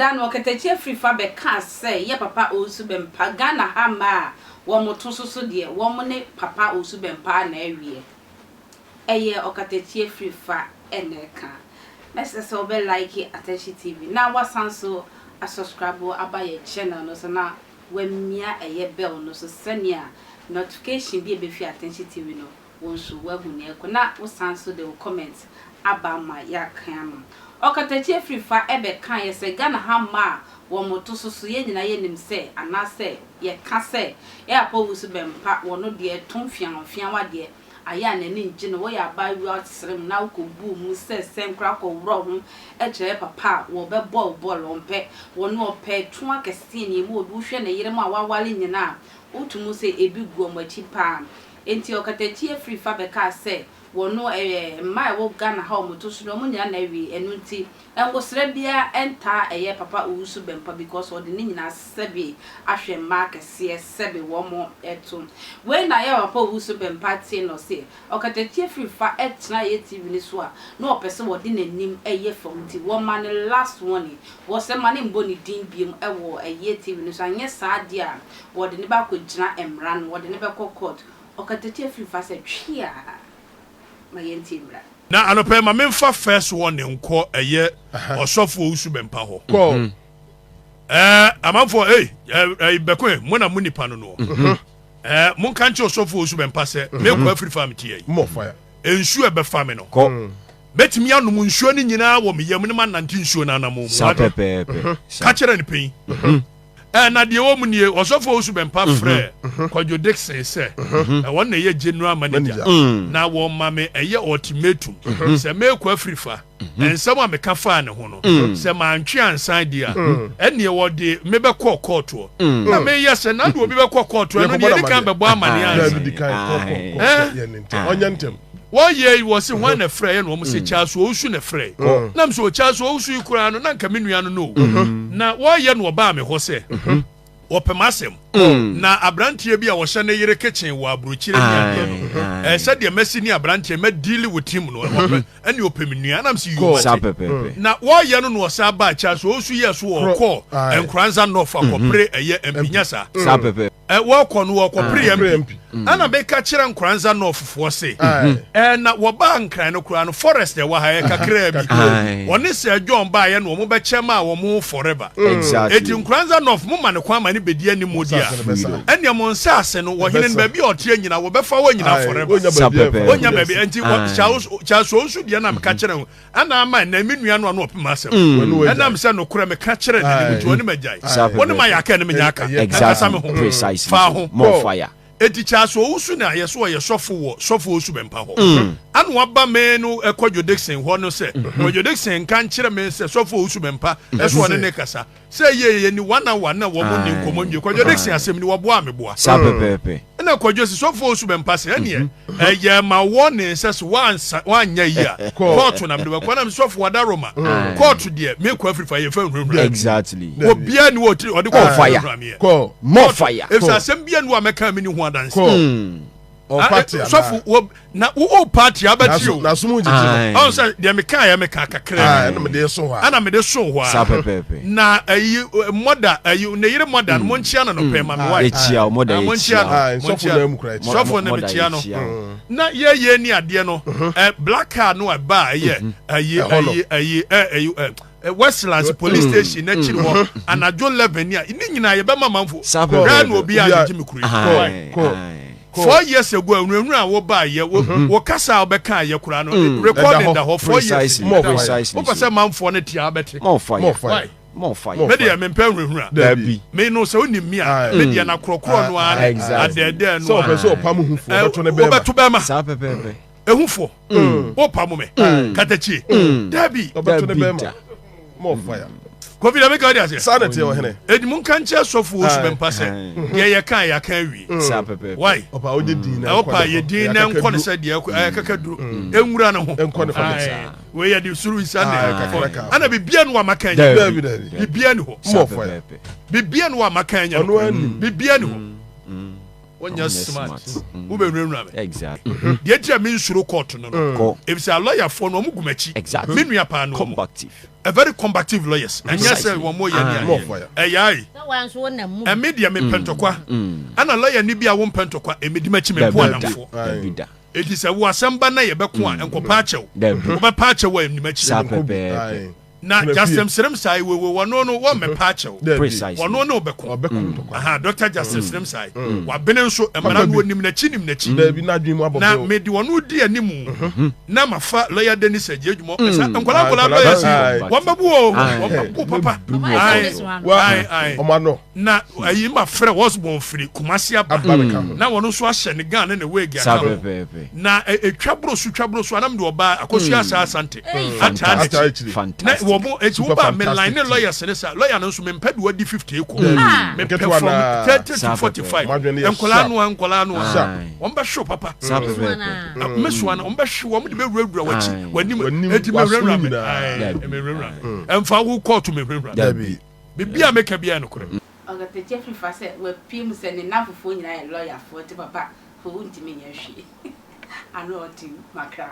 da no Ɔkatakyie Afrifa bɛkaa sɛ yɛ Papa Owusu Bɛmpa Ghana ha mmaa a wɔn to so so deɛ wɔn ne Papa Owusu Bɛmpa na awie. Ɛyɛ Ɔkatakyie Afrifa na ɛka. Mɛsrɛ sɛ wobɛ like Attention TV na woasan so asubscribe aba yɛn channel no so na woamia ɛyɛ bell no so sɛnea notification bi a ɛbɛfi Attention TV no wo nso woahu nea ɛrekɔ na wosan nso de wo comment aba ama yɛakan ama. Ɔkatakyi Afrifa bɛkaeɛ sɛ Ghana ha mmaa a wɔn to so so yɛn nyinaa yɛnim sɛ anaasɛ yɛka sɛ yɛ Apɔwu so bɛmpa wɔn deɛ to mfeawmfeawa deɛ ayɛ a n'ani ngye no woyɛ abaayewa serem na wokɔbuu mu sɛ sɛn koraa kɔworɔ ho kyerɛ papa a wɔbɛbɔ wo bɔɔl ɔmpɛ wɔn ɔpɛ to akɛseɛ nea ɛmu ɔdu wohwɛ ne yere mu a waware nyinaa a wotumu sɛ ebi gu wɔn akyi paa. Enti ɔkatakyie firi fa bɛkaa sɛ wɔno ɛyɛ mmaa a ɛwɔ Ghana ha a wɔto so no wɔn nyinaa na awie ɛno nti ngosra biara ntaa ɛyɛ papa Owusu Bɛmpa because ɔde ne nyinaa sɛbe ahwɛ mmaa akɛseɛ sɛbe wɔn to. Wei na ɛyɛ papa Owusu Bɛmpa tee na ɔse ɔkatakyie firi fa tena ɛyɛ TV no so a na ɔpɛ sɛ wɔde n'anim yɛ fam nti wɔma no last warning wɔ sɛ ma no mbɔ ne din biom wɔ ɛyɛ TV no so anyɛ saa deɛ a wɔde no bɛakɔgyina mmara no, wɔde no bɛkɔ court. Ɔkatakyie firi fa sɛ tweaa ma yɛntie mmra. Na anɔpa yi ma memfa first warning nkɔ ɛyɛ ɔsɔfo Owusu Bɛmpa hɔ. Kɔ. Ɛɛ amanfoɔ ei ɛɛ bɛko ɛ mo na mo nipa no noɔ. Ɛɛ monka nkyerɛ ɔsɔfo Owusu Bɛmpa sɛ mekɔ afiri fa meteɛ yi. More fire. Nsuo ɛbɛfa me no. Kɔ. Mɛtumi anom nsuo no nyinaa wɔ me yam ne manante nsuo no anamɔ mu. Saa pɛpɛɛpɛ. Ka kyerɛ no pɛn. Ɛɛ na deɛ ɛwɔ mu nie, Ɔsɔfo Owusu Bɛmpa frɛɛ Kwadwo Dickson sɛ ɛwɔ na ɛyɛ General Manager na wɔma me ɛyɛ ultimatum sɛ merekɔ afiri fa nsɛm a meka faa ne ho no sɛ mantwe ansan deɛ a ɛneɛ wɔde me bɛkɔ kɔɔtoɔ na meyɛ sɛ na de obi bɛkɔ kɔɔtoɔ ɛno deɛ ɛdi kan bɛbɔ amaneɛ ansa. Wɔyɛ yi wɔse hwan na ɛfrɛ yɛ na wɔn se Charles Owusu na ɛfrɛ mm. Nam sɛ Charles Owusu yi koraa no na nka me nua no no mm-hmm. Na wɔyɛ no ɔbaa me hɔ sɛ mm-hmm. Wɔpɛ m'asɛm mm. Na aberanteɛ bi a wɔhyɛ ne yere kitchen wɔ aburokyire ne adeɛ no ɛɛ sɛdeɛ mɛsi ne aberanteɛ mɛ deal with him no wɔpɛ ɛne ɔpɛ me nua nam sɛ yio na wɔyɛ no na ɔsan baa Charles Owusu yɛ so wɔkɔ Nkoranza North akɔpere ɛyɛ mpinya saa Wɔkɔ no wɔkɔpere MP. Ɛna meka kyerɛ Nkoranza North foɔ se, ɛɛ na wɔbaa Nkran no koraa no forest ɛwɔ ha ɛyɛ kakraa bi. Wɔne Sir John baeɛ na wɔn bɛkyɛ maa wɔn ho forever. Eti Nkoranza North mo ma no kwan ma no bɛdi anim di a, ɛnneɛ mo nsaase no wɔhene no baabi a ɔteɛ nyinaa wɔbɛfa hɔ nyinaa forever. Wɔnnya baabi nti Charles Owusu deɛ na meka kyerɛ Ɛna ama ɛnɛ me nua no a na ɔpem m'asɛm. Ɛnam sɛ nokorɛ meka kyerɛɛ n'anim nti, ɔne m'agyae. Wo ne mayɛ aka ɛne menya aka. Ɛnkasa me ho. Fa ho. Enti Charles Owusu na yɛse ɔyɛ sɔfo wɔ Sɔfo Owusu Bɛmpa hɔ. Ɛna waba me no Kwadwo Dickson hɔ no sɛ Kwadwo Dickson nka nkyerɛ me sɛ Sɔfo Owusu Bɛmpa ɛso ɔne ne kasa. Sɛ yie yɛ ni one hour na wɔn ni nkɔmɔ nwie. Kwadwo Dickson asɛm ni wɔboa a meboa. Saa pɛpɛɛpɛ. Ɛna Kwadwo si sɔfo osu bɛmpa sɛ ɛneɛ ɛyɛ ma wɔ ne nsɛ so wansa wanyɛ yi a kɔɔto na mede bɛkɔ na sɔfo wada Roma kɔɔto deɛ mekɔ afiri fa yɛmfa nhurahura. Exactly. Obiara ni wɔ tiri ɔde kɔɔ fire. Meɛ. More fire. Efisɛ asɛm biara ni wɔ a mɛka mi ni ho adanse. Ɔparty anaa? Sɔfo wɔ na wo o party abɛti o. Na som gyegye no. Ɔn sɛ deɛ meka yɛ meka kakra. Ah, ɛna mede so hɔ a. Ɛna mede so hɔ a. Saa pɛpɛɛpɛ. Na ayi mɔda ayi ne yere mɔda no mo nkyia no no pɛ ma me wa. Ekyia o mɔda ekyia. Sɔfo na mu kura ekyia. Sɔfo na mekyia no. Na yɛ yɛ ni adeɛ no. Ɛ black car no ɛba ɛyɛ ayi ayi ayi ɛ ayi ɛ. Westlands police station n'akyiri hɔ anadwo 11 ni a ne nyinaa yɛbɛma manfo hwɛ na obi a gyegye me kuro yi. 4 years ago awurawura a woba yɛ wo kasa a wobɛka yɛ koraa no recording da hɔ 4 years wopɛ sɛ manfoɔ no tia bɛte. Me deɛ mempɛ nwurawura me no sɛ wonim me a me deɛ na korɔkorɔ no ara adɛɛdɛɛ no a wobɛto bɛma ehufoɔ wopa mo me katakyie dabi. Ɔbɛto ne bɛrima. More fire. Kofi dɛm ka ɔde aseɛ. Saa na ɛteɛ ɔhene. Edi mu nka nkyɛn sɔfo osu bɛ mpa sɛ deɛ yɛ kan yɛ aka awie. Why? Ɔpa ɔgye din na nkɔ. Ɔpa yɛ din na nkɔ ne sɛ deɛ ɛyɛ kaka duro. Enwura ne ho. Nkɔ ne fam. Wei yɛ de suru nsa ne fam. Ɛna bibia no wa maka nyɛ. Dabi dabi. Bibia ni hɔ. More fire. Bibia no wa maka nyɛ. Ɔno anim. Bibia ni hɔ. Wonyɛ smart. Wobɛwurawura me. Exactly. Deɛ nti a mensuro court no no, efisɛ alɔyafoɔ no wɔn gu m'akyi. Exactly. Me nua paa no wɔn. Combative. A very combative lawyers. Ɛnyɛ sɛ Precisely. wɔn yɛ ne Aye. adeɛ. Ɛyɛ ayi. Sɛ wɔn nso wɔnam mu bi. Ɛme deɛ mepɛ ntɔkwa. Ɛna lɔya ni bi a wompɛ ntɔkwa, ɛmedi m'akyi mempo Dabi da. adamfoɔ. Dabi da. Enti sɛ wo asɛm ba na yɛbɛko a, nkɔpa akyɛw. Dabi. Wobɛpa akyɛw a ɛmdi m'akyi. Saa pɛpɛɛpɛ. Na Tena fie. Justin Srem Sai wewe wɔno no wɔmmɛpa akyɛw. Dabi. Precisely. Wɔno ne wobɛko. Ɔbɛko ntɔkwa. Aha, Dr. Justin Srem Sai. Wabene nso, mmara Papa no bi. onim n'akyi nim n'akyi. Dabi n'adwene mu abɔ Na bɛw. mede wɔno di animu na mafa lawyer Dennis Agyedwuma. Ɛsa nkwadaa Ah, nkwadaa nkwadaa lawyers yi, aye. wɔn bɛbu o, Aye. wɔn bɛbu papa. Bɛbu Ɔmo ayɛ Aye. sɛ mesua no. Wa Aye, aye. ɔmo ano Na ayi ma frɛ Osborn firi Kumasi aba. aba bɛka ho. Na wɔn nso ahyɛ ne Ghana ne ne wig Saa aka ho. pɛpɛɛpɛ. Na etwa boro so twa boro so anam de ɔbaa Akosua Asa Asante ataa Ataa n'akyi. akyiri. Na Fantastic. wɔn mo eti Super wo ba me line fantastic ne team. lawyers ne sa lawyer no nso me mpɛ de wadi 50 ekɔ. Ah. Me pɛ Nketewa from naa. 30 to Saa 45. pɛpɛɛpɛ. Madwene yɛ Nkwadaa sharp. noa nkwadaa noa. Sharp. Aye. Wɔn bɛ hyew papa. Saa Mesua pɛpɛɛpɛ. no a. Mesua no wɔn bɛ hyew wɔn de bɛ wurawura w'akyi Aye. w'anim W'anim, eti me w'aso wurawura me. nyinaa. Aye, Dabi. me wurawura me. Ɛnfa wo kɔɔto me wurawura me. Dabi. Bibi a meka biara nokorɛ. Ɔkatakyie Afrifa sɛ wapue mu sɛ ne nnamfofoɔ nyinaa yɛ lɔyafoɔ nti papa wontumi nyɛ hwee. Ano ɔte makra.